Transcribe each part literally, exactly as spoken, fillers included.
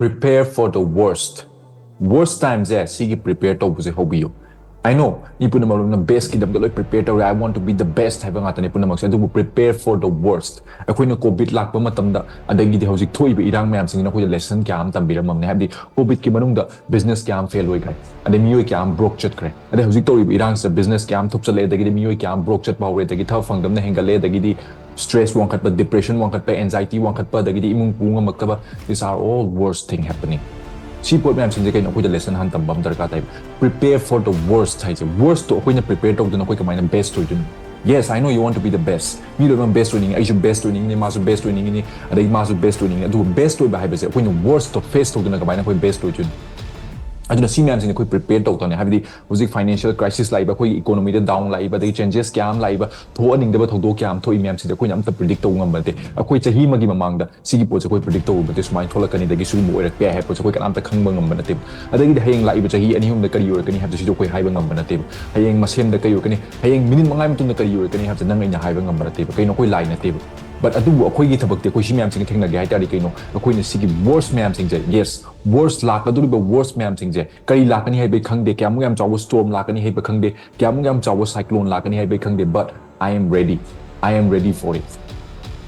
Prepare for the worst. Worst time ꯁꯦ ꯁꯤꯒꯤ prepare ꯇꯧꯕꯁꯦ ꯍꯧꯕꯤꯌꯨ꯫ I know ꯃꯤ ꯄꯨꯝꯅꯃꯛ ꯂꯣꯏꯅ best ꯀꯤꯗꯃꯛꯇ ꯂꯣꯏ prepare ꯇꯧꯔꯦ, I want to be the best ꯍꯥꯏꯕ ꯉꯥꯛꯇꯅꯤ ꯄꯨꯝꯅꯃꯛꯁꯦ꯫ ꯑꯗꯨꯕꯨ prepare for the worst, ꯑꯩꯈꯣꯏꯅ COVID ꯂꯥꯛꯄ ꯃꯇꯝꯗ, ꯑꯗꯒꯤꯗꯤ ꯍꯧꯖꯤꯛ ꯊꯣꯛꯏꯕ ꯏꯔꯥꯡ ꯃꯌꯥꯝꯁꯤꯡꯁꯤꯅ ꯑꯩꯈꯣꯏꯗ lesson ꯀꯌꯥ ꯑꯃ ꯇꯝꯕꯤꯔꯝꯃꯕꯅꯤ꯫ ꯍꯥꯏꯕꯗꯤ COVID ꯀꯤ ꯃꯅꯨꯡꯗ business ꯀꯌꯥ ꯑꯃ fail ꯑꯣꯏꯈ꯭ꯔꯦ, ꯑꯗꯩ ꯃꯤꯑꯣꯏ ꯀꯌꯥ ꯑꯃ broke ꯆꯠꯈ꯭ꯔꯦ, ꯑꯗꯩ ꯍꯧꯖꯤꯛ ꯇꯧꯔꯤꯕ ꯏꯔꯥꯡꯁꯤꯗ business ꯀꯌꯥ ꯑꯃ ꯊꯨꯞꯆꯜꯂꯦ, ꯑꯗꯒꯤꯗꯤ ꯃꯤꯑꯣꯏ ꯀꯌꯥ ꯑꯃ broke ꯆꯠꯄ ꯍꯧꯔꯦ, ꯑꯗꯒꯤ ꯊꯕꯛ ꯐꯪꯗꯕꯅ ꯍꯦꯟꯒꯠꯂꯦ, ꯑꯗꯒꯤꯗꯤ stress ꯋꯥꯡꯈꯠꯄ, depression ꯋꯥꯡꯈꯠꯄ, anxiety ꯋꯥꯡꯈꯠꯄ, ꯑꯗꯒꯤꯗꯤ ꯏꯃꯨꯡ ꯄꯨ ꯉꯝꯃꯛꯇꯕ, these are all worst thing happening. ꯁꯤ ꯄꯣꯠ ꯃꯌꯥꯝꯁꯤꯡꯁꯦ ꯀꯩꯅꯣ, ꯑꯩꯈꯣꯏꯗ lesson ꯍꯥꯟꯅ ꯇꯝꯕ ꯑꯃ ꯗꯔꯀꯥꯔ ꯇꯥꯏꯕ꯫ Prepare for the worst ꯍꯥꯏꯁꯦ, worst ꯇꯣ ꯑꯩꯈꯣꯏꯅ prepare ꯇꯧꯗꯅ ꯑꯩꯈꯣꯏ ꯀꯃꯥꯏꯅ best ꯑꯣꯏꯗꯣꯏꯅꯣ? Yes, I know you want to be the best. ꯃꯤ ꯂꯣꯏꯅꯃꯛ best ꯑꯣꯏꯅꯤꯡꯉꯤ, ꯑꯩꯁꯨ best ꯑꯣꯏꯅꯤꯡꯉꯤꯅꯤ, ꯃꯥꯁꯨ best ꯑꯣꯏꯅꯤꯡꯉꯤꯅꯤ, ꯑꯗꯒꯤ ꯃꯥꯁꯨ best ꯑꯣꯏꯅꯤꯡꯉꯤ꯫ ꯑꯗꯨꯕꯨ best ꯑꯣꯏꯕ ꯍꯥꯏꯕꯁꯦ ꯑꯩꯈꯣꯏꯅ worst ꯇꯣ face ꯇꯧꯗꯅ ꯀꯃꯥꯏꯅ ꯑꯩꯈꯣꯏ best ꯑꯣꯏꯗꯣꯏꯅꯣ? ꯑꯗꯨꯅ ꯁꯤ ꯃꯌꯥꯝꯁꯤꯡꯁꯦ ꯑꯩꯈꯣꯏ prepare ꯇꯧ ꯇꯥꯕꯅꯤ꯫ ꯍꯥꯏꯕꯗꯤ ꯍꯧꯖꯤꯛ financial crisis ꯂꯥꯛꯏꯕ, ꯑꯩꯈꯣꯏꯒꯤ economy ꯗ down ꯂꯥꯛꯏꯕ, ꯑꯗꯒꯤ changes ꯀꯌꯥ ꯑꯃ ꯂꯥꯛꯏꯕ, ꯊꯣꯛꯍꯟꯅꯤꯡꯗꯕ ꯊꯧꯗꯣꯛ ꯀꯌꯥ ꯑꯃ ꯊꯣꯛꯏ ꯃꯌꯥꯝꯁꯤꯗꯤ ꯑꯩꯈꯣꯏꯅ ꯑꯝꯇ predict ꯇꯧꯕ ꯉꯝꯕ ꯅꯠꯇꯦ꯫ ꯑꯩꯈꯣꯏ ꯆꯍꯤ ꯑꯃꯒꯤ ꯃꯃꯥꯡꯗ ꯁꯤꯒꯤ ꯄꯣꯠꯁꯦ ꯑꯩꯈꯣꯏ predict ꯇꯧꯕ ꯅꯠꯇꯦ, ꯁꯨꯃꯥꯏꯅ ꯊꯣꯛꯂꯛꯀꯅꯤ, ꯑꯗꯒꯤ ꯁꯤꯒꯨꯝꯕ ꯑꯣꯏꯔꯛꯄ ꯌꯥꯏ ꯍꯥꯏꯕ ꯄꯣꯠꯁꯦ ꯑꯩꯈꯣꯏ ꯀꯅꯥꯝꯇ ꯈꯪꯕ ꯉꯝꯕ ꯅꯠꯇꯦꯕ꯫ ꯑꯗꯒꯤꯗꯤ ꯍꯌꯦꯡ ꯂꯥꯛꯏꯕ ꯆꯍꯤ ꯑꯅꯤ ꯑꯍꯨꯝꯗ ꯀꯔꯤ ꯑꯣꯏꯔꯛꯀꯅꯤ ꯍꯥꯏꯕꯗꯨ ꯁꯤꯁꯨ ꯑꯩꯈꯣꯏ ꯍꯥꯏꯕ ꯉꯝꯕ ꯅꯠꯇꯦꯕ꯫ ꯍꯌꯦꯡ ꯃꯁꯦꯝꯗ ꯀꯔꯤ ꯑꯣꯏꯔꯛꯀꯅꯤ, ꯍꯌꯦꯡ minute ꯃꯉꯥꯒꯤ ꯃꯇꯨꯡꯗ ꯀꯔꯤ ꯑꯣꯏꯔꯛꯀꯅꯤ ꯍꯥꯏꯕꯁꯦ ꯅꯪ ꯑꯩꯅ ꯍꯥꯏꯕ ꯉꯝꯕ ꯅꯠꯇꯦꯕ꯫ ꯀꯩꯅꯣ, ꯑꯩꯈꯣꯏ ꯂꯥꯏ ꯅꯠꯇꯦꯕ꯫ But ꯑꯗꯨꯕꯨ ꯑꯩꯈꯣꯏꯒꯤ ꯊꯕꯛꯇꯤ ꯑꯩꯈꯣꯏ ꯁꯤ ꯃꯌꯥꯝꯁꯤꯒ ꯊꯦꯡꯅꯒꯦ ꯍꯥꯏ ꯇꯥꯔꯗꯤ ꯀꯩꯅꯣ, ꯑꯩꯈꯣꯏꯅ ꯁꯤꯒꯤ worst ꯃꯌꯥꯝꯁꯤꯡꯁꯦ, yes, worst, ꯂꯥꯛꯀꯗꯧꯔꯤꯕ worst ꯃꯌꯥꯝꯁꯤꯡꯁꯦ, ꯀꯔꯤ ꯂꯥꯛꯀꯅꯤ ꯍꯥꯏꯕ ꯈꯪꯗꯦ, ꯀꯌꯥꯃꯨꯛ ꯌꯥꯝ ꯆꯥꯎꯕ storm ꯂꯥꯛꯀꯅꯤ ꯍꯥꯏꯕ ꯈꯪꯗꯦ, ꯀꯌꯥꯃꯨꯛ ꯌꯥꯝ ꯆꯥꯎꯕ cyclone ꯂꯥꯛꯀꯅꯤ ꯍꯥꯏꯕ ꯈꯪꯗꯦ, but I am ready, I am ready for it.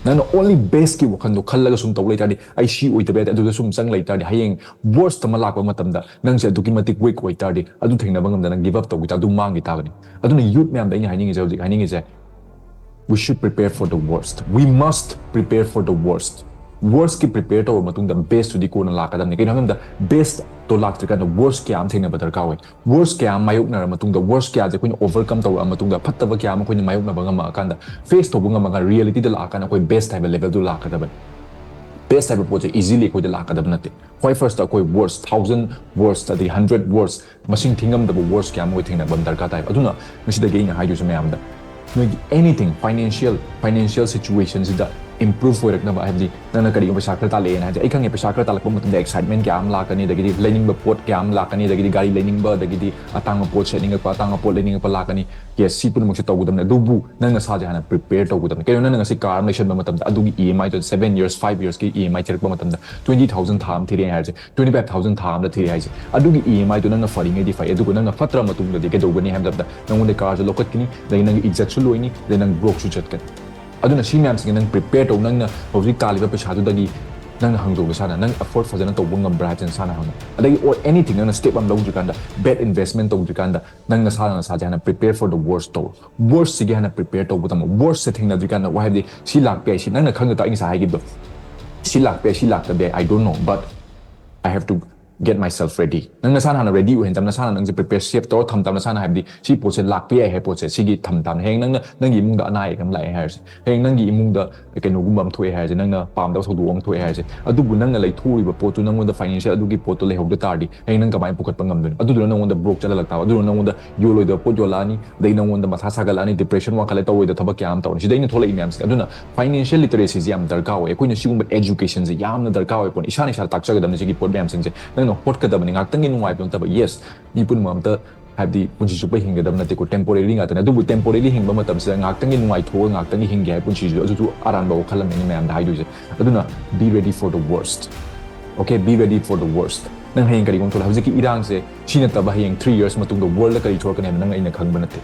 ꯅꯪꯅ only best ꯀꯤ ꯋꯥꯈꯜꯗꯣ ꯈꯜꯂꯒ ꯁꯨꯝ ꯇꯧ ꯂꯩ ꯇꯥꯔꯗꯤ, ꯑꯩ ꯁꯤ ꯑꯣꯏꯗꯕ ꯌꯥꯗꯦ, ꯑꯗꯨꯗ ꯁꯨꯝ ꯆꯪ ꯂꯩ ꯇꯥꯔꯗꯤ, ꯍꯌꯦꯡ worst ꯑꯃ ꯂꯥꯛꯄ ꯃꯇꯝꯗ ꯅꯪꯁꯦ ꯑꯗꯨꯛꯀꯤ ꯃꯇꯤꯛ weak ꯑꯣꯏ ꯇꯥꯔꯗꯤ, ꯑꯗꯨ ꯊꯦꯡꯅꯕ ꯉꯝꯗꯅ give up ꯇꯧꯈꯤ ꯇꯥꯔꯗꯤ, ꯑꯗꯨ ꯃꯥꯡꯈꯤ ꯇꯥꯕꯅꯤ꯫ ꯑꯗꯨꯅ youth ꯃꯌꯥꯝꯗ ꯑꯩꯅ ꯍꯥꯏꯅꯤꯡꯉꯤꯁꯦ, ꯍꯧꯖꯤꯛ ꯍꯥꯏꯅꯤꯡꯉꯤꯁꯦ, we should prepare for the worst, we must prepare for the worst. Worst ꯀꯤ prepare ꯇꯧꯔꯕ ꯃꯇꯨꯡꯗ best ꯇꯨꯗꯤ ꯀꯣꯟꯅ ꯂꯥꯛꯀꯗꯕꯅꯤ꯫ ꯀꯩꯅꯣ ꯍꯥꯏꯕ ꯃꯇꯝꯗ, best ꯇꯣ ꯂꯥꯛꯇ꯭ꯔꯤꯀꯥꯟꯗ worst ꯀꯌꯥ ꯑꯃ ꯊꯦꯡꯅꯕ ꯗꯔꯀꯥꯔ ꯑꯣꯏ꯫ Worst ꯀꯌꯥ ꯑꯃ ꯃꯥꯌꯣꯛꯅꯔ ꯃꯇꯨꯡꯗ, worst ꯀꯌꯥꯁꯦ ꯑꯩꯈꯣꯏꯅ overcome ꯇꯧꯔꯛꯑ ꯃꯇꯨꯡꯗ, ꯐꯠꯇꯕ ꯀꯌꯥ ꯑꯃ ꯑꯩꯈꯣꯏꯅ ꯃꯥꯌꯣꯛꯅꯕ ꯉꯝꯃꯛꯑꯀꯥꯟꯗ, face ꯇꯧꯕ ꯉꯝꯃꯀꯥꯟꯗ, reality ꯗ ꯂꯥꯛꯑꯀꯥꯟꯗ ꯑꯩꯈꯣꯏ best ꯍꯥꯏꯕ level ꯗꯨ ꯂꯥꯛꯀꯗꯕꯅꯤ꯫ Best ꯍꯥꯏꯕ ꯄꯣꯠꯁꯦ easily ꯑꯩꯈꯣꯏꯗ ꯂꯥꯛꯀꯗꯕ ꯅꯠꯇꯦ꯫ ꯈ꯭ꯋꯥꯏ first ꯑꯩꯈꯣꯏ worst, thousand worst, ꯑꯗꯒꯤ hundred worst, ꯃꯁꯤꯡ ꯊꯤꯉꯝꯗꯕ worst ꯀꯌꯥ ꯑꯃ ꯑꯩꯈꯣꯏ ꯊꯦꯡꯅꯕ ꯗꯔꯀꯥꯔ ꯇꯥꯏꯕ꯫ ꯑꯗꯨꯅ ꯉꯁꯤꯗꯒꯤ ꯑꯩꯅ ꯍꯥꯏꯗꯣꯏꯁꯦ ꯃꯌꯥꯝꯗ, ꯅꯣꯏꯒꯤ anything, financial, financial situation ꯁꯤꯗ ꯏꯝꯄ꯭ꯔꯨꯚ ꯑꯣꯏꯔꯛꯅꯕ, ꯍꯥꯏꯕꯗꯤ ꯅꯪꯅ ꯀꯔꯤꯒꯨꯝꯕ ꯄꯩꯁꯥ ꯈꯔ ꯇꯥꯜꯂꯛꯑꯦꯅ ꯍꯥꯏꯗꯤ, ꯑꯩ ꯈꯪꯉꯦ, ꯄꯩꯁꯥ ꯈꯔ ꯇꯥꯜꯂꯛꯄ ꯃꯇꯝꯗ ꯑꯦꯛꯁꯥꯏꯠꯃꯦꯟ ꯀꯌꯥ ꯑꯃ ꯂꯥꯛꯀꯅꯤ, ꯑꯗꯒꯤꯗꯤ ꯂꯩꯅꯤꯡꯕ ꯄꯣꯠ ꯀꯌꯥ ꯑꯃ ꯂꯥꯛꯀꯅꯤ, ꯑꯗꯒꯤꯗꯤ ꯒꯥꯔꯤ ꯂꯩꯅꯤꯡꯕ, ꯑꯗꯒꯤꯗꯤ ꯑꯇꯥꯡꯕ ꯄꯣꯠ ꯁꯦꯠꯅꯤꯡꯉꯛꯄ, ꯑꯇꯥꯡꯕ ꯄꯣꯠ ꯂꯩꯅꯤꯡꯉꯛꯄ ꯂꯥꯛꯀꯅꯤ꯫ ꯌꯦꯁ, ꯁꯤ ꯄꯨꯝꯅꯃꯛꯁꯦ ꯇꯧꯒꯗꯕꯅꯤ, ꯑꯗꯨꯕꯨ ꯅꯪ ꯅꯁꯥꯁꯦ ꯍꯥꯟꯅ ꯄ꯭ꯔꯤꯄꯦꯌꯔ ꯇꯧꯒꯗꯕꯅꯤ꯫ ꯀꯩꯅꯣ, ꯅꯪꯅ ꯉꯁꯤ ꯀꯥꯔ ꯑꯃ ꯂꯩꯁꯟꯕ ꯃꯇꯝꯗ ꯑꯗꯨꯒꯤ ꯏ ꯑꯦꯝ ꯑꯥꯏꯗꯣ, ꯁꯚꯦꯟ ꯌꯔꯁ, ꯐꯥꯏꯚ ꯌꯔꯁꯀꯤ ꯏ ꯑꯦꯝ ꯑꯥꯏ ꯊꯤꯔꯛꯄ ꯃꯇꯝꯗ, ꯇ꯭ꯋꯦꯟꯇꯤ ꯊꯥꯎꯖꯟ ꯊꯥ ꯑꯃ ꯊꯤꯔꯛꯑꯦ ꯍꯥꯏꯔꯁꯦ, ꯇ꯭ꯋꯦꯟꯇꯤ ꯐꯥꯏꯚ ꯊꯥꯎꯖꯟ ꯊꯥ ꯑꯃꯗ ꯊꯤꯔꯛꯑꯦ ꯍꯥꯏꯁꯦ, ꯑꯗꯨꯒꯤ ꯏ ꯑꯦꯝ ꯑꯥꯏꯗꯣ ꯅꯪꯅ ꯐꯔꯤꯉꯩꯗꯤ ꯐꯩ, ꯑꯗꯨꯒ ꯅꯪꯅ ꯐꯠꯇ꯭ꯔ ꯃꯇꯨꯡꯗꯗꯤ ꯀꯩꯗꯧꯒꯅꯤ ꯍꯥꯏꯕ ꯃꯇꯝꯗ, ꯅꯪꯉꯣꯟꯗ ꯀꯥꯔꯁꯨ ꯂꯧꯈꯠꯀꯅꯤ, ꯑꯗꯩ ꯅꯪꯒꯤ ꯏꯖꯠꯁꯨ ꯂꯣꯏꯅꯤ, ꯑꯗꯩ ꯅꯪ ꯕ꯭ꯔꯣꯛꯁꯨ ꯆꯠꯀꯅꯤ꯫ ꯑꯗꯨꯅ ꯁꯤ ꯃꯌꯥꯝꯁꯤꯡꯁꯦ ꯅꯪ ꯄ꯭ꯔꯤꯄꯦꯌꯔ ꯇꯧ꯫ ꯅꯪꯅ ꯍꯧꯖꯤꯛ ꯇꯥꯜꯂꯤꯕ ꯄꯩꯁꯥꯗꯨꯗꯒꯤ ꯅꯪꯅ ꯍꯪꯗꯧꯕ ꯁꯥꯅ, ꯅꯪ ꯑꯦꯐꯣꯔꯠ ꯐꯖꯅ ꯇꯧꯕ ꯉꯝꯕ꯭ꯔꯥ ꯍꯥꯏꯕꯁꯤ ꯅꯁꯥꯅ ꯍꯪꯉꯨ꯫ ꯑꯗꯒꯤ, ꯑꯣꯔ ꯑꯦꯅꯤꯊꯤꯡ, ꯅꯪꯅ ꯁ꯭ꯇꯦꯞ ꯑꯃ ꯂꯧꯗ꯭ꯔꯤꯀꯥꯟꯗ, ꯕꯦꯠ ꯏꯟꯚꯦꯁꯃꯦꯟ ꯇꯧꯗ꯭ꯔꯤꯀꯥꯟꯗ, ꯅꯪ ꯅꯁꯥꯅ ꯅꯁꯥꯁꯦ ꯍꯥꯟꯅ prepare for the worst ꯇꯧ꯫ ꯋꯔꯁꯁꯤꯒꯤ ꯍꯥꯟꯅ ꯄ꯭ꯔꯤꯄꯦꯌꯔ ꯇꯧꯕ ꯇꯝꯃꯣ꯫ ꯋꯔꯁꯁꯦ ꯊꯦꯡꯅꯗ꯭ꯔꯤꯀꯥꯟꯗ, ꯋꯥ ꯍꯥꯏꯕꯗꯤ, ꯁꯤ ꯂꯥꯛꯄ ꯌꯥꯏ, ꯁꯤ ꯅꯪꯅ ꯈꯪꯗ ꯇꯥꯛ, ꯑꯩ ꯉꯁꯥꯏ ꯍꯥꯏꯈꯤꯕꯗꯣ, ꯁꯤ ꯂꯥꯛꯄ ꯌꯥꯏ, ꯁꯤ ꯂꯥꯛꯇꯕ ꯌꯥꯏ, I don't know, but I have to get myself ready꯫ ꯅꯪ ꯅꯁꯥꯅ ꯍꯥꯟꯅ ꯔꯦꯗꯤ ꯑꯣꯏꯍꯟ ꯇꯝ, ꯅꯁꯥꯅ ꯅꯪꯁꯦ ꯄ꯭ꯔꯤꯄꯦꯌꯔ, ꯁꯦꯞ ꯇꯧꯔ ꯊꯝ ꯇꯝ, ꯅꯁꯥꯅ ꯍꯥꯏꯕꯗꯤ ꯁꯤ ꯄꯣꯠꯁꯦ ꯂꯥꯛꯄ ꯌꯥꯏ ꯍꯥꯏꯕ ꯄꯣꯠꯁꯦ, ꯁꯤꯒꯤ ꯊꯝ ꯇꯝ꯫ ꯍꯌꯦꯡ ꯅꯪꯅ, ꯅꯪꯒꯤ ꯏꯃꯨꯡꯗ ꯑꯅꯥ ꯑꯌꯦꯛ ꯑꯃ ꯂꯥꯛꯑꯦ ꯍꯥꯏꯔꯁꯦ, ꯍꯌꯦꯡ ꯅꯪꯒꯤ ꯏꯃꯨꯡꯗ ꯀꯩꯅꯣꯒꯨꯝꯕ ꯑꯃ ꯊꯣꯛꯑꯦ ꯍꯥꯏꯔꯁꯦ, ꯅꯪꯅ ꯄꯥꯝꯗꯕ ꯊꯧꯗꯣꯛ ꯑꯃ ꯊꯣꯛꯑꯦ ꯍꯥꯏꯔꯁꯦ, ꯑꯗꯨꯕꯨ ꯅꯪꯅ ꯂꯩꯊꯣꯛꯎꯔꯤꯕ ꯄꯣꯠꯇꯨ, ꯅꯪꯉꯣꯟꯗ ꯐꯥꯏꯅꯥꯟꯁꯤꯌꯦꯜ ꯑꯗꯨꯒꯤ ꯄꯣꯠꯇꯣ ꯂꯩꯍꯧꯗ ꯇꯥꯔꯗꯤ, ꯍꯌꯦꯡ ꯅꯪ ꯀꯃꯥꯏꯅ ꯄꯨꯈꯠꯄ ꯉꯝꯗꯣꯏꯅꯣ? ꯑꯗꯨꯗꯨꯅ ꯅꯪꯉꯣꯟꯗ ꯕ꯭ꯔꯣꯛ ꯆꯠꯍꯜꯂꯛ ꯇꯥꯕ, ꯑꯗꯨꯗꯨꯅ ꯅꯪꯉꯣꯟꯗ ꯌꯣꯜꯂꯣꯏꯗꯕ ꯄꯣꯠ ꯌꯣꯜꯂꯛꯑꯅꯤ, ꯑꯗꯩ ꯅꯪꯉꯣꯟꯗ ꯃꯊꯥ ꯁꯥꯒꯠꯂꯛꯑꯅꯤ, ꯗꯤꯄ꯭ꯔꯦꯁꯟ ꯋꯥꯡꯈꯠꯂꯦ, ꯇꯧꯔꯣꯏꯗ ꯊꯕꯛ ꯀꯌꯥ ꯑꯃ ꯇꯧꯔꯅꯤ꯫ ꯁꯤꯗꯩꯅ ꯊꯣꯛꯂꯛꯏ ꯃꯌꯥꯝꯁꯦ꯫ ꯑꯗꯨꯅ ꯐꯥꯏꯅꯥꯟꯁꯤꯌꯦꯜ ꯂꯤꯇꯔꯦꯁꯤꯁꯦ ꯌꯥꯝ ꯗꯔꯀꯥꯔ ꯑꯣꯏ꯫ ꯑꯩꯈꯣꯏꯅ ꯁꯤꯒꯨꯝꯕ ꯑꯦꯖꯨꯀꯦꯁꯟꯁꯦ ꯌꯥꯝꯅ ꯗꯔꯀꯥꯔ ꯑꯣꯏ ꯄꯣꯠꯅꯤ꯫ ꯏꯁꯥꯅ ꯏꯁꯥꯗ ꯇꯥꯛꯆꯒꯗꯕꯅꯤ ꯁꯤꯒꯤ ꯄꯣꯠ ꯃꯌꯥꯝꯁꯤꯡꯁꯦ꯫ ꯅꯪꯅ ꯍꯣꯠꯀꯗꯕꯅꯤ, ꯉꯥꯛꯇꯪꯒꯤ ꯅꯨꯡꯉꯥꯏꯕ ꯅꯠꯇꯕ꯫ ꯌꯦꯁ, ꯃꯤ ꯄꯨꯝꯅꯃꯛ ꯑꯝꯇ, ꯍꯥꯏꯕꯗꯤ, ꯄꯨꯟꯁꯤ ꯆꯨꯞꯄ ꯍꯤꯡꯒꯗꯕ ꯅꯠꯇꯦꯀꯣ, ꯇꯦꯝꯄꯣꯔꯦꯔꯤ ꯉꯥꯛꯇꯅꯤ꯫ ꯑꯗꯨꯕꯨ ꯇꯦꯝꯄꯣꯔꯦꯔꯤ ꯍꯤꯡꯕ ꯃꯇꯝꯁꯤꯗ ꯉꯥꯛꯇꯪꯒꯤ ꯅꯨꯡꯉꯥꯏꯊꯣꯛꯑꯒ ꯉꯥꯛꯇꯪꯒꯤ ꯍꯤꯡꯒꯦ ꯍꯥꯏꯕ ꯄꯨꯟꯁꯤꯁꯨ, ꯑꯗꯨꯁꯨ ꯑꯔꯥꯟꯕ ꯋꯥꯈꯜ ꯑꯃꯅꯤ ꯑꯩꯅ ꯃꯌꯥꯝꯗ ꯍꯥꯏꯗꯣꯏꯁꯦ꯫ ꯑꯗꯨꯅ, be ready for the worst꯫ Okay, be ready for the worst꯫ ꯅꯪ ꯍꯌꯦꯡ ꯀꯔꯤꯒꯨꯝꯕ ꯊꯣꯛꯂꯛ, ꯍꯧꯖꯤꯛꯀꯤ ꯏꯔꯥꯡꯁꯦ, ꯁꯤ ꯅꯠꯇꯕ ꯍꯌꯦꯡ ꯊ꯭ꯔꯤ ꯌꯔꯁ ꯃꯇꯨꯡꯗ ꯋꯥꯔꯜꯗ ꯀꯔꯤ ꯊꯣꯛꯂꯛꯀꯅꯤ ꯍꯥꯏꯕ ꯅꯪ ꯑꯩꯅ ꯈꯪꯕ ꯅꯠꯇꯦ꯫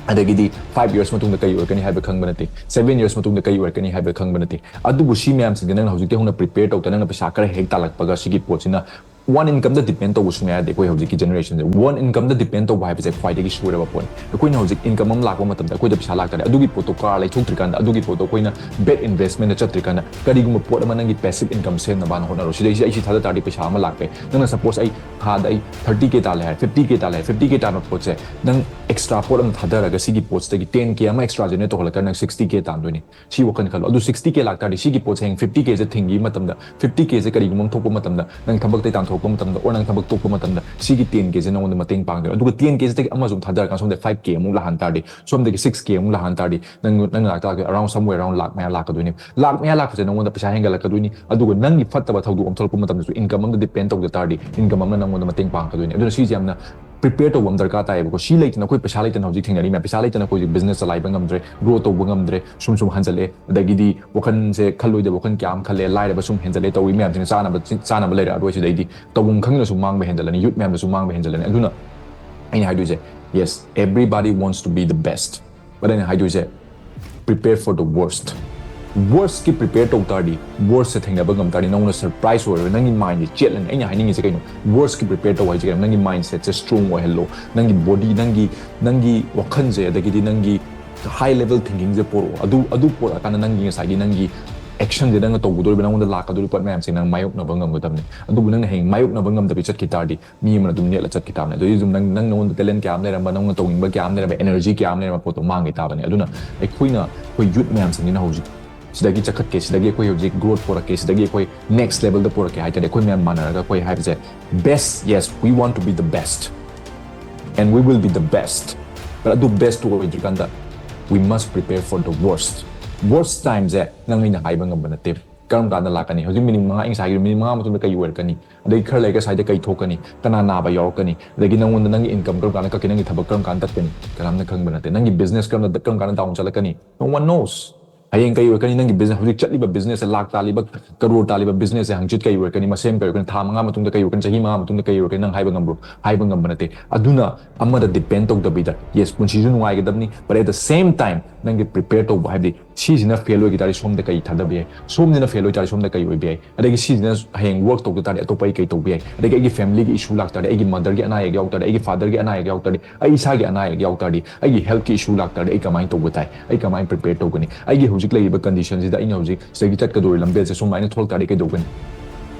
ꯑꯗꯒꯤꯗꯤ ꯐꯥꯏꯚ ꯌꯔꯁ ꯃꯇꯨꯡꯗ ꯀꯔꯤ ꯑꯣꯏꯔꯛꯀꯅꯤ ꯍꯥꯏꯕ ꯈꯪꯕ ꯅꯠꯇꯦ, ꯁꯚꯦꯟ ꯌꯔꯁ ꯃꯇꯨꯡꯗ ꯀꯔꯤ ꯑꯣꯏꯔꯛꯀꯅꯤ ꯍꯥꯏꯕ ꯈꯪꯕ ꯅꯠꯇꯦ꯫ ꯑꯗꯨꯕꯨ ꯁꯤ ꯃꯌꯥꯝꯁꯤꯡꯁꯦ ꯅꯪꯅ ꯍꯧꯖꯤꯛꯇꯤ ꯍꯧꯅ ꯄ꯭ꯔꯤꯄꯦꯌꯔ ꯇꯧꯗ, ꯅꯪꯅ ꯄꯩꯁꯥ ꯈꯔ ꯍꯦꯛ ꯇꯥꯜꯂꯛꯄꯒ ꯁꯤꯒꯤ ꯄꯣꯠꯁꯤꯅ ꯋꯥꯟ ꯏꯟꯀꯝꯗ ꯗꯤꯄꯦꯟ ꯇꯧꯕ ꯁꯨꯡꯌꯥ ꯌꯥꯗꯦ꯫ ꯑꯩꯈꯣꯏ ꯍꯧꯖꯤꯛꯀꯤ ꯖꯦꯅꯦꯔꯦꯁꯟꯁꯦ ꯋꯥꯟ ꯏꯟꯀꯝꯗ ꯗꯤꯄꯦꯟ ꯇꯧꯕ ꯍꯥꯏꯕꯁꯦ ꯈ꯭ꯋꯥꯏꯗꯒꯤ ꯁꯣꯏꯔꯕ ꯄꯣꯠꯅꯤ꯫ ꯑꯩꯈꯣꯏꯅ ꯍꯧꯖꯤꯛ ꯏꯟꯀꯝ ꯑꯃ ꯂꯥꯛꯄ ꯃꯇꯝꯗ ꯑꯩꯈꯣꯏꯗ ꯄꯩꯁꯥ ꯂꯥꯛꯇꯥꯔꯦ, ꯑꯗꯨꯒꯤ ꯄꯣꯠꯇꯣ ꯀꯥꯔ ꯂꯩꯊꯣꯛꯇ꯭ꯔꯤꯀꯥꯟꯗ, ꯑꯗꯨꯒꯤ ꯄꯣꯠꯇꯣ ꯑꯩꯈꯣꯏꯅ ꯕꯦꯠ ꯏꯟꯚꯦꯁꯃꯦꯟꯗ ꯆꯠꯇ꯭ꯔꯤꯀꯥꯟꯗ, ꯀꯔꯤꯒꯨꯝꯕ ꯄꯣꯠ ꯑꯃ ꯅꯪꯒꯤ ꯄꯦꯁꯤꯚ ꯏꯟꯀꯝ ꯁꯦꯝꯅꯕꯅ ꯍꯣꯠꯅꯔꯣ꯫ ꯁꯤꯗꯩꯁꯤꯗ ꯑꯩ ꯁꯤ ꯊꯥꯗ ꯇꯥꯔꯗꯤ ꯄꯩꯁꯥ ꯑꯃ ꯂꯥꯛꯄ ꯌꯥꯏ꯫ ꯅꯪꯅ, ꯁꯄꯣꯁ, ꯑꯩ ꯊꯥꯗ ꯑꯩ ꯊꯥꯔꯇꯤ ꯀꯦ ꯇꯥꯜꯂꯦ ꯍꯥꯏ, ꯐꯤꯐꯇꯤ ꯀꯦ ꯇꯥꯜꯂꯦ ꯍꯥꯏ, ꯐꯤꯐꯇꯤ ꯀꯦ ꯇꯥꯟꯕ ꯄꯣꯠꯁꯦ ꯅꯪ ꯑꯦꯛꯁꯇ꯭ꯔꯥ ꯄꯣꯠ ꯑꯃ ꯊꯥꯗꯔꯒ ꯁꯤꯒꯤ ꯄꯣꯠꯁꯤꯗꯒꯤ ꯇꯦꯟ ꯀꯦ ꯑꯃ ꯑꯦꯛꯁꯇ꯭ꯔꯥ ꯖꯦꯅꯦꯔꯦꯠ ꯇꯧꯍꯜꯂꯒ ꯅꯪ ꯁꯤꯛꯁꯇꯤ ꯀꯦ ꯇꯥꯟꯗꯣꯏꯅꯤ꯫ ꯁꯤ ꯋꯥꯈꯜ ꯈꯜꯂꯣ꯫ ꯑꯗꯨ ꯁꯤꯛꯁꯇꯤ ꯀꯦ ꯂꯥꯛꯇꯥꯔꯗꯤ ꯁꯤꯒꯤ ꯄꯣꯠꯁꯦ ꯍꯌꯦꯡ ꯐꯤꯐꯇꯤ ꯀꯦꯁꯦ ꯊꯤꯡꯈꯤꯕ ꯃꯇꯝꯗ, ꯐꯤꯐꯇꯤ ꯀꯦꯁꯦ ꯀꯔꯤꯒꯨꯝꯕ ꯑꯃ ꯊꯣꯛꯄ ꯃꯇꯝꯗ ꯅꯪ ꯊꯕꯛꯇꯩ ꯇꯥꯟꯊꯣꯛ ꯊꯣꯛꯄ ꯃꯇꯝꯗ, or ꯅꯪ ꯊꯕꯛ ꯇꯣꯛꯄ ꯃꯇꯝꯗ, ꯁꯤꯒꯤ ten K ꯁꯦ ꯅꯉꯣꯟꯗ ꯃꯇꯦꯡ ꯄꯥꯡꯗꯣꯏꯅꯦ꯫ ꯑꯗꯨꯒ ten K ꯁꯤꯗꯒꯤ ꯑꯃ ꯁꯨꯝ ꯊꯥꯗꯔꯀꯥꯟꯗ ꯁꯣꯝꯗ five K ꯑꯃꯨꯛ ꯂꯥꯛꯍꯟ ꯇꯥꯔꯗꯤ, ꯁꯣꯝꯗꯒꯤ six K ꯑꯃꯨꯛ ꯂꯥꯛꯍꯟ ꯇꯥꯔꯗꯤ, ꯅꯪ, ꯅꯪ ꯂꯥꯛꯇꯥꯔꯗꯤ around somewhere around ꯂꯥꯛ ꯃꯌꯥ ꯂꯥꯛꯀꯗꯣꯏꯅꯦ꯫ ꯂꯥꯛ ꯃꯌꯥ ꯂꯥꯛꯄꯁꯦ ꯅꯉꯣꯟꯗ ꯄꯩꯁꯥ ꯍꯦꯟꯒꯠꯂꯛꯀꯗꯣꯏꯅꯤ꯫ ꯑꯗꯨꯒ ꯅꯪꯒꯤ ꯐꯠꯇꯕ ꯊꯧꯗꯣꯛ ꯑꯃ ꯊꯣꯛꯂꯛꯄ ꯃꯇꯝꯗꯁꯨ income ꯑꯃꯗ depend ꯇꯧꯗ ꯇꯥꯔꯗꯤ, income ꯑꯃꯅ ꯅꯉꯣꯟꯗ ꯃꯇꯦꯡ ꯄꯥꯡꯉꯛꯀꯗꯣꯏꯅꯤ꯫ ꯑꯗꯨꯅ ꯁꯤꯁꯦ ꯌꯥꯝꯅ prepare ꯇꯧꯕ ꯑꯃ ꯗꯔꯀꯥꯔ ꯇꯥꯏꯌꯦꯕꯀꯣ꯫ ꯁꯤ ꯂꯩꯇꯅ ꯑꯩꯈꯣꯏ ꯄꯩꯁꯥ ꯂꯩꯇꯅ ꯑꯩꯈꯣꯏ ꯍꯧꯖꯤꯛ business ꯆꯂꯥꯏꯕ ꯉꯝꯗ꯭ꯔꯦ, grow ꯇꯧꯕ ꯉꯝꯗ꯭ꯔꯦ, ꯁꯨꯝ ꯁꯨꯝ ꯍꯟꯖꯜꯂꯛꯑꯦ, ꯑꯗꯒꯤꯗꯤ ꯋꯥꯈꯜꯁꯦ ꯈꯜꯂꯣꯏꯗꯕ ꯋꯥꯈꯜ ꯀꯌꯥ ꯑꯃ ꯈꯜꯂꯦ, ꯂꯥꯏꯔꯕ ꯁꯨꯝ ꯍꯦꯟꯖꯜꯂꯦ, ꯇꯧꯔꯤ ꯃꯌꯥꯝꯁꯤꯅ ꯆꯥꯅꯕ, ꯆꯥꯅꯕ ꯂꯩꯔꯛꯑꯔꯣꯏ꯫ ꯁꯤꯗꯩꯗꯤ ꯇꯧꯐꯝ ꯈꯪꯗꯅ ꯁꯨꯝ ꯃꯥꯡꯕ ꯍꯦꯟꯖꯜꯂꯅꯤ, youth ꯃꯌꯥꯝꯗ ꯁꯨꯝ ꯃꯥꯡꯕ ꯍꯦꯟꯖꯜꯂꯅꯤ꯫ ꯑꯗꯨꯅ ꯑꯩꯅ ꯍꯥꯏꯗꯣꯏꯁꯦ, yes, everybody wants to be the best, but ꯑꯩꯅ ꯍꯥꯏꯗꯣꯏꯁꯦ, prepare for the worst. Worst ꯀꯤ prepare ꯇꯧ ꯇꯥꯔꯗꯤ, worst ꯁꯦ ꯊꯦꯡꯅꯕ ꯉꯝ ꯇꯥꯔꯗꯤ, ꯅꯪꯉꯣꯟꯗ surprise ꯑꯣꯏꯔꯣꯏ, ꯅꯪꯒꯤ mind ꯁꯦ ꯆꯦꯠꯂꯅꯤ꯫ ꯑꯩꯅ ꯍꯥꯏꯅꯤꯡꯉꯤꯁꯦ ꯀꯩꯅꯣ? Worst ꯀꯤ prepare ꯇꯧ ꯍꯥꯏꯁꯦ ꯀꯩꯅꯣ? ꯅꯪꯒꯤ mindset ꯁꯦ strong ꯑꯣꯏꯍꯜꯂꯣ, ꯅꯪꯒꯤ body, ꯅꯪꯒꯤ, ꯅꯪꯒꯤ ꯋꯥꯈꯜꯁꯦ, ꯑꯗꯒꯤꯗꯤ ꯅꯪꯒꯤ high level thinking ꯁꯦ ꯄꯣꯔꯛꯑꯣ꯫ ꯑꯗꯨ, ꯑꯗꯨ ꯄꯣꯔꯛꯑꯀꯥꯟꯗ ꯅꯪꯒꯤ ꯉꯁꯥꯏꯒꯤ ꯅꯪꯒꯤ action ꯁꯦ, ꯅꯪꯅ ꯇꯧꯒꯗꯧꯔꯤꯕ, ꯅꯪꯉꯣꯟꯗ ꯂꯥꯛꯀꯗꯧꯔꯤꯕ ꯄꯣꯠ ꯃꯌꯥꯝꯁꯦ ꯅꯪ ꯃꯥꯌꯣꯛꯅꯕ ꯉꯝꯒꯗꯕꯅꯤ꯫ ꯑꯗꯨꯕꯨ ꯅꯪꯅ ꯍꯌꯦꯡ ꯃꯥꯌꯣꯛꯅꯕ ꯉꯝꯗꯕꯤ ꯆꯠꯈꯤ ꯇꯥꯔꯗꯤ, ꯃꯤ ꯑꯃꯅ ꯑꯗꯨꯝ ꯅꯦꯠꯂ ꯆꯠꯈꯤ ꯇꯥꯕꯅꯤ꯫ ꯑꯗꯨꯗꯤ ꯑꯗꯨꯝ ꯅꯪ, ꯅꯪ ꯅꯉꯣꯟꯗ talent ꯀꯌꯥ ꯑꯃ ꯂꯩꯔꯝꯕ, ꯅꯪꯅ ꯇꯧꯅꯤꯡꯕ ꯀꯌꯥ ꯑꯃ ꯂꯩꯔꯝꯕ, energy ꯀꯌꯥ ꯑꯃ ꯂꯩꯔꯝꯕ ꯄꯣꯠꯇꯣ ꯃꯥꯡꯈꯤ ꯇꯥꯕꯅꯤ꯫ ꯑꯗꯨꯅ ꯑꯩꯈꯣꯏꯅ, ꯑꯩꯈꯣꯏ youth ꯃꯌꯥꯝꯁꯤꯡꯁꯤꯅ ꯍꯧꯖꯤꯛ ꯁꯤꯗꯒꯤ ꯆꯠꯈꯠꯀꯦ, ꯁꯤꯗꯒꯤ ꯑꯩꯈꯣꯏ ꯍꯧꯖꯤꯛ growth ꯄꯣꯔꯛꯀꯦ, ꯁꯤꯗꯒꯤ ꯑꯩꯈꯣꯏ next level ꯗ ꯄꯣꯔꯛꯀꯦ ꯍꯥꯏ ꯇꯥꯔꯗꯤ, ꯑꯩꯈꯣꯏ ꯃꯌꯥꯝ ꯃꯥꯟꯅꯔꯒ ꯑꯩꯈꯣꯏ ꯍꯥꯏꯕꯁꯦ, best, yes, we want to be the best and we will be the best, but ꯑꯗꯨ best ꯇꯨ ꯑꯣꯏꯗ꯭ꯔꯤꯀꯥꯟꯗ, we must prepare for the worst. Worst time ꯁꯦ ꯅꯪ ꯑꯩꯅ ꯍꯥꯏꯕ ꯉꯝꯕ ꯅꯠꯇꯦ꯫ ꯀꯔꯝ ꯀꯥꯟꯗ ꯂꯥꯛꯀꯅꯤ? ꯍꯧꯖꯤꯛ minute ꯃꯉꯥ ꯑꯩ ꯉꯁꯥꯏ ꯍꯥꯏꯈꯤꯕ, minute ꯃꯉꯥ ꯃꯇꯨꯡꯗ ꯀꯩ ꯑꯣꯏꯔꯛꯀꯅꯤ? ꯑꯗꯩ ꯈꯔ ꯂꯩꯔꯒ ꯁ꯭ꯋꯥꯏꯗ ꯀꯩ ꯊꯣꯛꯀꯅꯤ? ꯀꯅꯥ ꯅꯥꯕ ꯌꯥꯎꯔꯛꯀꯅꯤ? ꯑꯗꯒꯤ ꯅꯪꯉꯣꯟꯗ ꯅꯪꯒꯤ income ꯀꯔꯝ ꯀꯥꯟꯗ ꯀꯛꯀꯅꯤ? ꯅꯪꯒꯤ ꯊꯕꯛ ꯀꯔꯝ ꯀꯥꯟꯗ ꯇꯠꯀꯅꯤ? ꯀꯅꯥꯝꯅ ꯈꯪꯕ ꯅꯠꯇꯦ꯫ ꯅꯪꯒꯤ business ꯀꯔꯝ, ꯀꯔꯝ ꯀꯥꯟꯗ down ꯆꯠꯂꯛꯀꯅꯤ? No one knows. ꯍꯌꯦꯡ ꯀꯩ ꯑꯣꯏꯔꯛꯀꯅꯤ? ꯅꯪꯒꯤ business, ꯍꯧꯖꯤꯛ ꯆꯠꯂꯤꯕ business ꯁꯦ, ꯂꯥꯛ ꯇꯥꯜꯂꯤꯕ, ꯀꯔꯣꯔ ꯇꯥꯜꯂꯤꯕ business ꯁꯦ ꯍꯪꯆꯤꯠ ꯀꯩ ꯑꯣꯏꯔꯛꯀꯅꯤ? ꯃꯁꯦꯝ ꯀꯩ ꯑꯣꯏꯔꯛꯀꯅꯤ? ꯊꯥ ꯃꯉꯥ ꯃꯇꯨꯡꯗ ꯀꯩ ꯑꯣꯏꯔꯛꯀꯅꯤ? ꯆꯍꯤ ꯃꯉꯥ ꯃꯇꯨꯡꯗ ꯀꯩ ꯑꯣꯏꯔꯛꯀꯅꯤ? ꯅꯪ ꯍꯥꯏꯕ ꯉꯝꯕ꯭ꯔꯣ? ꯍꯥꯏꯕ ꯉꯝꯕ ꯅꯠꯇꯦ꯫ ꯑꯗꯨꯅ ꯑꯃꯗ depend ꯇꯧꯗꯕꯤꯗ, yes, ꯄꯨꯟꯁꯤꯁꯨ ꯅꯨꯡꯉꯥꯏꯒꯗꯕꯅꯤ, but at the same time ꯅꯪꯒꯤ prepare ꯇꯧꯕ, ꯍꯥꯏꯕꯗꯤ ꯁꯤꯁꯤꯅ fail ꯑꯣꯏꯈꯤ ꯇꯥꯔꯗꯤ ꯁꯣꯝꯗ ꯀꯩ ꯊꯥꯗꯕ ꯌꯥꯏ, ꯁꯣꯝꯁꯤꯅ fail ꯑꯣꯏ ꯇꯥꯔꯗꯤ ꯁꯣꯝꯗ ꯀꯩ ꯑꯣꯏꯕ ꯌꯥꯏ, ꯑꯗꯒꯤ ꯁꯤꯁꯤꯅ ꯍꯌꯦꯡ work ꯇꯧꯗ ꯇꯥꯔꯗꯤ ꯑꯇꯣꯞꯄ ꯑꯩ ꯀꯩ ꯇꯧꯕ ꯌꯥꯏ, ꯑꯗꯒꯤ ꯑꯩꯒꯤ family ꯒꯤ issue ꯂꯥꯛ ꯇꯥꯔꯗꯤ, ꯑꯩꯒꯤ mother ꯒꯤ ꯑꯅꯥ ꯑꯌꯦꯛ ꯌꯥꯎ ꯇꯥꯔꯗꯤ, ꯑꯩꯒꯤ father ꯒꯤ ꯑꯅꯥ ꯑꯌꯦꯛ ꯌꯥꯎ ꯇꯥꯔꯗꯤ, ꯑꯩ ꯏꯁꯥꯒꯤ ꯑꯅꯥ ꯑꯌꯦꯛ ꯌꯥꯎ ꯇꯥꯔꯗꯤ, ꯑꯩꯒꯤ health ꯀꯤ issue ꯂꯥꯛ ꯇꯥꯔꯗꯤ ꯑꯩ ꯀꯃꯥꯏꯅ ꯇꯧꯕ ꯇꯥꯏ? ꯑꯩ ꯀꯃꯥꯏꯅ prepare ꯇꯧꯒꯅꯤ? ꯑꯩꯒꯤ ꯍꯧꯖꯤꯛ ꯂꯩꯔꯤꯕ condition ꯁꯤꯗ ꯑꯩꯅ ꯍꯧꯖꯤꯛ ꯁꯤꯗꯒꯤ ꯆꯠꯀꯗꯧꯔꯤ ꯂꯝꯕꯦꯜꯁꯦ ꯁꯨꯃꯥꯏꯅ ꯊꯣꯛꯂꯛ ꯇꯥꯔꯗꯤ ꯀꯩꯗꯧꯒꯅꯤ?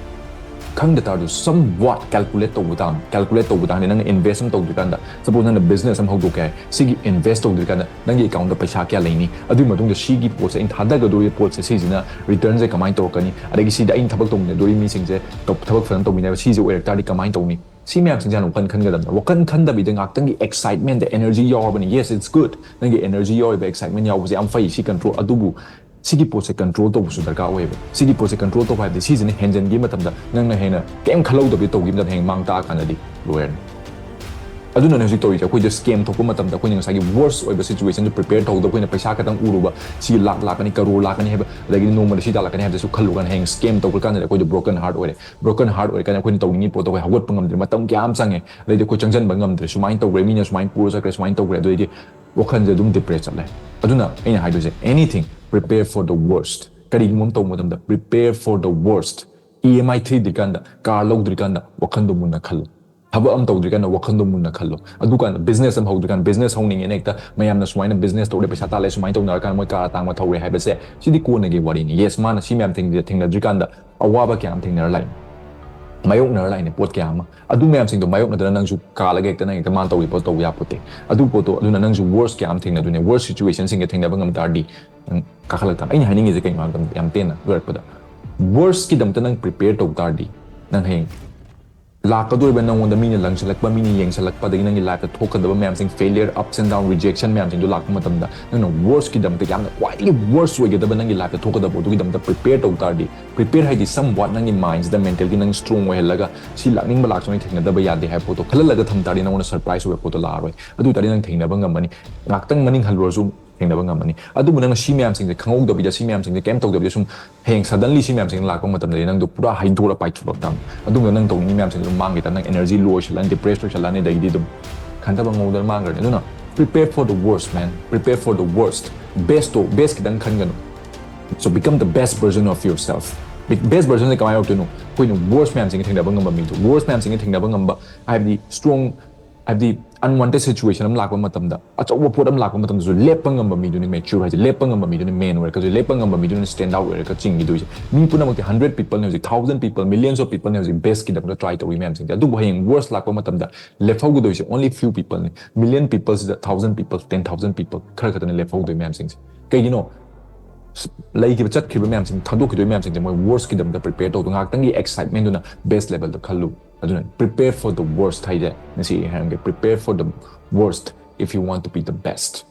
ꯈꯪꯗ ꯇꯥꯔꯁꯨ some what calculate ꯇꯧꯕ ꯇꯥꯕꯅꯤ꯫ Calculate ꯇꯧꯕ ꯇꯥꯔꯗꯤ ꯅꯪꯅ invest ꯑꯃ ꯇꯧꯗ꯭ꯔꯤꯀꯥꯟꯗ, suppose ꯅꯪꯅ business ꯑꯃ ꯍꯧꯗꯣꯛꯀꯦ ꯍꯥꯏ, ꯁꯤꯒꯤ invest ꯇꯧꯗ꯭ꯔꯤꯀꯥꯟꯗ ꯅꯪꯒꯤ account ꯄꯩꯁꯥ ꯀꯌꯥ ꯂꯩꯅꯤ, ꯑꯗꯨꯒꯤ ꯃꯇꯨꯡꯗ ꯁꯤꯒꯤ ꯄꯣꯠꯁꯦ ꯑꯩꯅ ꯊꯥꯗꯒꯗꯧꯔꯤꯕ ꯄꯣꯠꯁꯦ ꯁꯤꯁꯤꯅ returnꯁꯦ ꯀꯃꯥꯏꯅ ꯇꯧꯔꯛꯀꯅꯤ, ꯑꯗꯒꯤ ꯁꯤꯗ ꯑꯩꯅ ꯊꯕꯛ ꯇꯧꯃꯤꯟꯅꯗꯣꯔꯤꯕ ꯃꯤꯁꯤꯡꯁꯦ ꯇꯧ- ꯊꯕꯛ ꯐꯖꯅ ꯇꯧꯃꯤꯟꯅꯕ ꯁꯤꯁꯦ ꯑꯣꯏꯔꯛ ꯇꯥꯔꯗꯤ ꯀꯃꯥꯏꯅ ꯇꯧꯅꯤ, ꯁꯤ ꯃꯌꯥꯝꯁꯤꯡꯁꯦ ꯍꯥꯟꯅ ꯋꯥꯈꯜ ꯈꯟꯒꯗꯕꯅꯤ꯫ ꯋꯥꯈꯜ ꯈꯟꯗꯕꯤꯗ ꯉꯥꯛꯇꯪꯒꯤ excitementꯗ energy ꯌꯥꯎꯔꯕꯅꯤ, yes, it's good, ꯅꯪꯒꯤ energy ꯌꯥꯎꯔꯤꯕ excitement ꯌꯥꯎꯕꯁꯦ ꯌꯥꯝ ꯐꯩ, ꯁꯤ control, ꯑꯗꯨꯕꯨ ꯁꯤꯒꯤ ꯄꯣꯠꯁꯦ control ꯇꯧꯕꯁꯨ ꯗꯔꯀꯥꯔ ꯑꯣꯏꯌꯦꯕ꯫ ꯁꯤꯒꯤ ꯄꯣꯠꯁꯦ control ꯇꯧꯕ ꯍꯥꯏꯕꯗꯤ ꯁꯤꯁꯤꯅ ꯍꯦꯟꯖꯟꯈꯤꯕ ꯃꯇꯝꯗ ꯅꯪꯅ ꯍꯦꯟꯅ ꯀꯩꯝ ꯈꯜꯍꯧꯗꯕꯤ ꯇꯧꯈꯤꯕ ꯃꯇꯝꯗ ꯍꯌꯦꯡ ꯃꯥꯡ ꯇꯥꯛꯑꯀꯥꯟꯗꯗꯤ ꯂꯣꯏꯔꯅꯤ꯫ ꯑꯗꯨꯅꯅꯦ ꯍꯧꯖꯤꯛ ꯇꯧꯔꯤꯁꯦ꯫ ꯑꯩꯈꯣꯏꯗ scam ꯊꯣꯛꯄ ꯃꯇꯝꯗ ꯑꯩꯈꯣꯏꯅ ꯉꯁꯥꯏꯒꯤ worst ꯑꯣꯏꯕ situationꯗꯨ prepare ꯇꯧꯍꯧꯗꯕ, ꯑꯩꯈꯣꯏꯅ ꯄꯩꯁꯥ ꯈꯛꯇꯪ ꯎꯔꯨꯕ, ꯁꯤ ꯂꯥꯛ ꯂꯥꯛꯀꯅꯤ, ꯀꯔꯣꯔ ꯂꯥꯛꯀꯅꯤ ꯍꯥꯏꯕ, ꯑꯗꯒꯤꯗꯤ ꯅꯣꯡꯃꯗ ꯁꯤ ꯇꯥꯜꯂꯛꯀꯅꯤ ꯍꯥꯏꯕꯗꯁꯨ ꯈꯜꯂꯨꯀꯥꯟꯗ ꯍꯌꯦꯡ scam ꯇꯧꯈ꯭ꯔꯀꯥꯟꯗꯗꯤ ꯑꯩꯈꯣꯏꯗ broken heart ꯑꯣꯏꯔꯦ꯫ Broken heart ꯑꯣꯏꯔꯀꯥꯟꯗ ꯑꯩꯈꯣꯏꯅ ꯇꯧꯅꯤꯡꯉꯤ ꯄꯣꯠꯇꯣ ꯑꯩꯈꯣꯏ ꯍꯧꯒꯠꯄ ꯉꯝꯗ꯭ꯔꯦ, ꯃꯇꯝ ꯀꯌꯥ ꯑꯃ ꯆꯪꯉꯦ, ꯑꯗꯩꯗꯤ ꯑꯩꯈꯣꯏ ꯆꯪꯁꯤꯟꯕ ꯉꯝꯗ꯭ꯔꯦ, ꯁꯨꯃꯥꯏꯅ ꯇꯧꯈ꯭ꯔꯦ, ꯃꯤꯅ ꯁꯨꯃꯥꯏꯅ ꯄꯨꯔ ꯆꯠꯈ꯭ꯔꯦ, ꯁꯨꯃꯥꯏꯅ ꯇꯧꯈ꯭ꯔꯦ, ꯑꯗꯨꯗꯩꯗꯤ ꯋꯥꯈꯜꯁꯦ ꯑꯗꯨꯝ depress ꯆꯠꯂꯦ꯫ ꯑꯗꯨꯅ ꯑꯩꯅ ꯍꯥꯏꯗꯣꯏꯁꯦ, anything prepare for the worst꯫ ꯀꯔꯤꯒꯨꯝꯕ ꯑꯃ ꯇꯧꯕ ꯃꯇꯝꯗ prepare for the worst꯫ EMI ꯊꯤꯗ꯭ꯔꯤꯀꯥꯟꯗ, car ꯂꯧꯗ꯭ꯔꯤꯀꯥꯟꯗ ꯋꯥꯈꯜꯗꯣ ꯃꯨꯟꯅ ꯈꯜꯂꯨ꯫ ꯊꯕꯛ ꯑꯃ ꯇꯧꯗ꯭ꯔꯤꯀꯥꯟꯗ ꯋꯥꯈꯜꯗꯣ ꯃꯨꯟꯅ ꯈꯜꯂꯣ꯫ ꯑꯗꯨꯀꯥꯟꯗ business ꯑꯃ ꯍꯧꯗ꯭ꯔꯤꯀꯥꯟꯗ, business ꯍꯧꯅꯤꯡꯉꯦꯅ ꯍꯦꯛꯇ ꯃꯌꯥꯝꯅ ꯁꯨꯃꯥꯏꯅ business ꯇꯧꯔꯦ, ꯄꯩꯁꯥ ꯇꯥꯜꯂꯦ, ꯁꯨꯃꯥꯏꯅ ꯇꯧꯅꯔꯀꯥꯟꯗ ꯃꯣꯏ car ꯑꯇꯥꯡꯕ ꯊꯧꯔꯦ ꯍꯥꯏꯕꯁꯦ, ꯁꯤꯗꯤ ꯀꯣꯟꯅꯒꯤ ꯋꯥꯔꯤꯅꯤ꯫ Yes, ꯃꯥꯅ ꯁꯤ ꯃꯌꯥꯝ ꯊꯦꯡꯅ-, ꯊꯦꯡꯅꯗ꯭ꯔꯤꯀꯥꯟꯗ ꯑꯋꯥꯕ ꯀꯌꯥ ꯑꯃ ꯊꯦꯡꯅꯔ ꯂꯥꯛꯏꯅꯤ, ꯃꯥꯌꯣꯛꯅꯔ ꯂꯥꯛꯏꯅꯤ ꯄꯣꯠ ꯀꯌꯥ ꯑꯃ꯫ ꯑꯗꯨ ꯃꯌꯥꯝꯁꯤꯡꯗꯣ ꯃꯥꯌꯣꯛꯅꯗꯅ ꯅꯪꯁꯨ car ꯂꯒ ꯍꯦꯛꯇ ꯅꯪ ꯍꯦꯛꯇ ꯃꯥꯅ ꯇꯧꯔꯤ ꯄꯣꯠ ꯇꯧꯕ ꯌꯥꯄꯣꯠꯇꯦ꯫ ꯑꯗꯨ ꯄꯣꯠꯇꯣ, ꯑꯗꯨꯅ ꯅꯪꯁꯨ worst ꯀꯌꯥ ꯑꯃ ꯊꯦꯡꯅꯗꯣꯏꯅꯦ꯫ Worst situationꯁꯤꯡꯒ ꯊꯦꯡꯅꯕ ꯉꯝ ꯇꯥꯔꯗꯤ ꯅꯪ ꯀꯥꯈꯠꯂꯛ ꯇꯥꯕꯅꯤ꯫ ꯑꯩꯅ ꯍꯥꯏꯅꯤꯡꯉꯤꯁꯦ ꯀꯩꯅꯣ ꯍꯥꯏꯕ ꯃꯇꯝꯗ, ꯌꯥꯝ ꯇꯦꯟꯅ ꯂꯣꯏꯔꯛꯄꯗ, worstꯀꯤꯗꯃꯛꯇ ꯅꯪ prepare ꯇꯧ ꯇꯥꯔꯗꯤ, ꯅꯪ ꯍꯌꯦꯡ ꯂꯥꯛꯀꯗꯧꯔꯤꯕ ꯅꯪꯉꯣꯟꯗ ꯃꯤꯅ ꯂꯪꯁꯤꯜꯂꯛꯄ, ꯃꯤꯅ ꯌꯦꯡꯁꯤꯜꯂꯛꯄ, ꯑꯗꯒꯤ ꯅꯪꯒꯤ lifeꯇ ꯊꯣꯛꯀꯗꯕ ꯃꯌꯥꯝꯁꯤꯡ, failure, ups and down, rejection ꯃꯌꯥꯝꯁꯤꯡꯗꯣ ꯂꯥꯛꯄ ꯃꯇꯝꯗ, ꯅꯪꯅ worstꯀꯤꯗꯃꯛꯇ, ꯌꯥꯝꯅ ꯈ꯭ꯋꯥꯏꯗꯒꯤ worst ꯑꯣꯏꯒꯗꯕ ꯅꯪꯒꯤ lifeꯇ ꯊꯣꯛꯀꯗꯕ ꯄꯣꯠꯇꯨꯒꯤꯗꯃꯛꯇ prepare ꯇꯧ ꯇꯥꯔꯗꯤ, prepare ꯍꯥꯏꯗꯤ somewhat ꯅꯪꯒꯤ mindꯁꯤꯗ mentally ꯅꯪ strong ꯑꯣꯏꯍꯜꯂꯒ, ꯁꯤ ꯂꯥꯛꯅꯤꯡꯕ ꯂꯥꯛꯁꯅꯨ, ꯑꯩ ꯊꯦꯡꯅꯗꯕ ꯌꯥꯗꯦ ꯍꯥꯏꯕ ꯄꯣꯠꯇꯣ ꯈꯜꯍꯜꯂꯒ ꯊꯝ ꯇꯥꯔꯗꯤ, ꯅꯪꯉꯣꯟꯗ surprise ꯑꯣꯏꯕ ꯄꯣꯠꯇꯣ ꯂꯥꯛꯑꯔꯣꯏ꯫ ꯑꯗꯨ ꯑꯣꯏ ꯇꯥꯔꯗꯤ ꯅꯪ ꯊꯦꯡꯅꯕ ꯉꯝꯃꯅꯤ꯫ ꯉꯥꯛꯇꯪ ꯃꯅꯤꯡ ꯍꯜꯂꯨꯔꯁꯨ ꯊꯦꯡꯅꯕ ꯉꯝꯃꯅꯤ꯫ ꯑꯗꯨꯕꯨ ꯅꯪꯅ ꯁꯤ ꯃꯌꯥꯝꯁꯤꯡꯁꯦ ꯈꯪꯍꯧꯗꯕꯤꯗ, ꯁꯤ ꯃꯌꯥꯝꯁꯤꯡꯁꯦ ꯀꯩꯝ ꯇꯧꯗꯕꯤꯗ ꯁꯨꯝ ꯍꯌꯦꯡ suddenly ꯁꯤ ꯃꯌꯥꯝꯁꯤꯡ ꯂꯥꯛꯄ ꯃꯇꯝꯗꯗꯤ ꯅꯪꯗꯣ ꯄꯨꯔꯥ ꯍꯩꯗꯣꯛꯑ ꯄꯥꯏꯊꯣꯔꯛꯇꯕꯅꯤ꯫ ꯑꯗꯨꯒ ꯅꯪ ꯇꯧꯅꯤꯡꯉꯤ ꯃꯌꯥꯝꯁꯤꯡꯗꯣ ꯃꯥꯡꯈꯤ ꯇꯥꯔꯗꯤ, ꯅꯪ energy low ꯑꯣꯏꯁꯜꯂꯛꯑꯅꯤ, depressed ꯑꯣꯏꯁꯜꯂꯛꯑꯅꯤ, ꯑꯗꯒꯤꯗꯤ ꯑꯗꯨꯝ ꯈꯟꯊꯕ ꯉꯝꯗꯅ ꯃꯥꯡꯈ꯭ꯔꯅꯤ꯫ ꯑꯗꯨꯅ prepare for the worst, man, prepare for the worst. Bestꯇꯣ, best ꯈꯤꯇꯪ ꯈꯟꯒꯅꯨ꯫ So become the best version of yourself. Best versionꯁꯦ ꯀꯃꯥꯏꯅ ꯑꯣꯏꯔꯛꯇꯣꯏꯅꯣ? ꯑꯩꯈꯣꯏꯅ worst ꯃꯌꯥꯝꯁꯤꯡꯒ ꯊꯦꯡꯅꯕ ꯉꯝꯕ ꯃꯤꯗꯣ, worst ꯃꯌꯥꯝꯁꯤꯡꯒ ꯊꯦꯡꯅꯕ ꯉꯝꯕ ꯍꯥꯏꯕꯗꯤ strong ꯍꯥꯏꯕꯗꯤ unwanted situation ꯑꯃ ꯂꯥꯛꯄ ꯃꯇꯝꯗ, ꯑꯆꯧꯕ ꯄꯣꯠ ꯑꯃ ꯂꯥꯛꯄ ꯃꯇꯝꯗꯁꯨ ꯂꯦꯞꯄ ꯉꯝꯕ ꯃꯤꯗꯨꯅꯤ mature ꯍꯥꯏꯁꯦ꯫ ꯂꯦꯞꯄ ꯉꯝꯕ ꯃꯤꯗꯨꯅ main ꯑꯣꯏꯔꯛꯀꯗꯣꯏꯁꯦ, ꯂꯦꯞꯄ ꯉꯝꯕ ꯃꯤꯗꯨꯅ stand out ꯑꯣꯏꯔꯒ ꯆꯤꯡꯈꯤꯗꯣꯏꯁꯦ꯫ ꯃꯤ ꯄꯨꯝꯅꯃꯛꯇꯤ hundred people ꯅꯤ ꯍꯧꯖꯤꯛ, thousand people, millions of people ꯅꯤ ꯍꯧꯖꯤꯛ best ꯀꯤꯗꯃꯛꯇ try ꯇꯧꯔꯤ ꯃꯌꯥꯝꯁꯤꯡꯁꯦ꯫ ꯑꯗꯨꯕꯨ ꯍꯌꯦꯡ worst ꯂꯥꯛꯄ ꯃꯇꯝꯗ ꯂꯦꯞꯍꯧꯒꯗꯣꯏꯁꯦ only few people ꯅꯤ꯫ Million people ꯁꯤꯗ thousand people, ten thousand people ꯈꯔ ꯈꯛꯇꯅ ꯂꯦꯞꯍꯧꯗꯣꯏ ꯃꯌꯥꯝꯁꯤꯡꯁꯦ꯫ ꯀꯩꯒꯤꯅꯣ? ꯂꯩꯈꯤꯕ, ꯆꯠꯈ꯭ꯔꯤꯕ ꯃꯌꯥꯝꯁꯤꯡ, ꯊꯥꯗꯣꯛꯈꯤꯗꯣꯏ ꯃꯌꯥꯝꯁꯤꯡꯁꯦ ꯃꯣꯏ worst ꯀꯤꯗꯃꯛꯇ prepare ꯇꯧꯗꯣ꯫ ꯉꯥꯏꯍꯥꯛꯇꯪꯒꯤ excitement ꯗꯨꯅ best level ꯗ ꯈꯜꯂꯨ꯫ ꯑꯗꯨꯅ prepare for the worst ꯍꯥꯏꯁꯦ ꯉꯁꯤ ꯑꯩ ꯍꯥꯏꯔꯝꯒꯦ, prepare for the worst if you want to be the best꯫